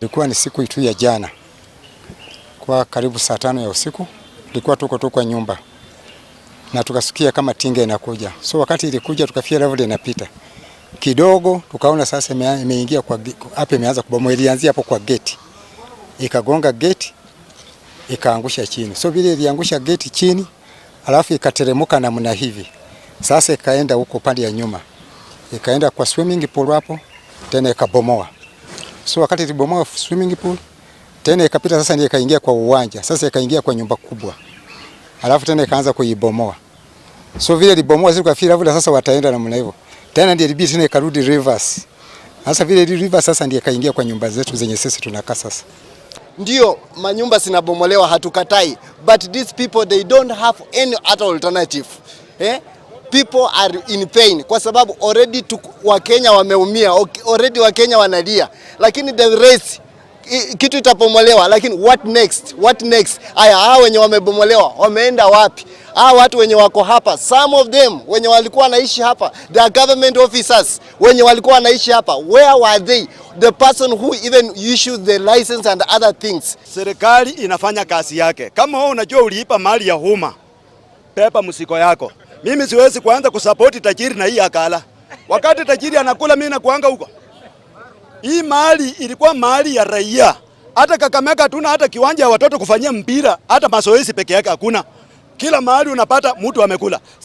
Ilikuwa ni siku itu ya jana kwa karibu saa 5 ya usiku, tulikuwa tuko tu kwa nyumba na tukasikia kama tinga inakuja. So wakati ilikuja tukafia level inapita kidogo, tukaona sasa imeingia kwa hapa, imeanza kubomoa. Ilianzia hapo kwa gate, ikagonga gate ikaangusha chini. So vile iliangusha gate chini, alafu ikateremuka namna hivi, sasa ikaenda huko pande ya nyuma, ikaenda kwa swimming pool hapo tena ikabomoa. So wakati ilibomoa swimming pool tena ikapita sasa, ndio ikaingia kwa uwanja, sasa ikaingia kwa nyumba kubwa, alafu tena ikaanza kuibomoa. So vile ilibomoa sisi tukafeel vile sasa wataenda namna hivyo tena, ndio ilibidi tena ikarudi reverse. Sasa vile ili reverse sasa ndio ikaingia kwa nyumba zetu zenye sisi tunakaa sasa. Ndio manyumba zinabomolewa, hatukatai, but these people, they don't have any other alternative, eh? People are in pain kwa sababu already Wakenya wameumia, already Wakenya wanalia, lakini the rest kitu itabomolewa, lakini what next? What next? Aya, hao wenye wamebomolewa wameenda wapi? Hao watu wenye wako hapa, some of them wenye walikuwa wanaishi hapa, they are government officers wenye walikuwa wanaishi hapa, where were they? The person who even issued the license and other things. Serikali inafanya kazi yake. Kama wewe unajua uliipa mali ya umma, beba mzigo yako. Mimi siwezi kuanza kusupport tajiri na hii akala. Wakati tajiri anakula, mimi nakuanga huko. Hii mali ilikuwa mali ya raia. Hata Kakamega hatuna hata kiwanja ya watoto kufanyia mpira, hata mazoezi peke yake hakuna. Kila mahali unapata mtu amekula.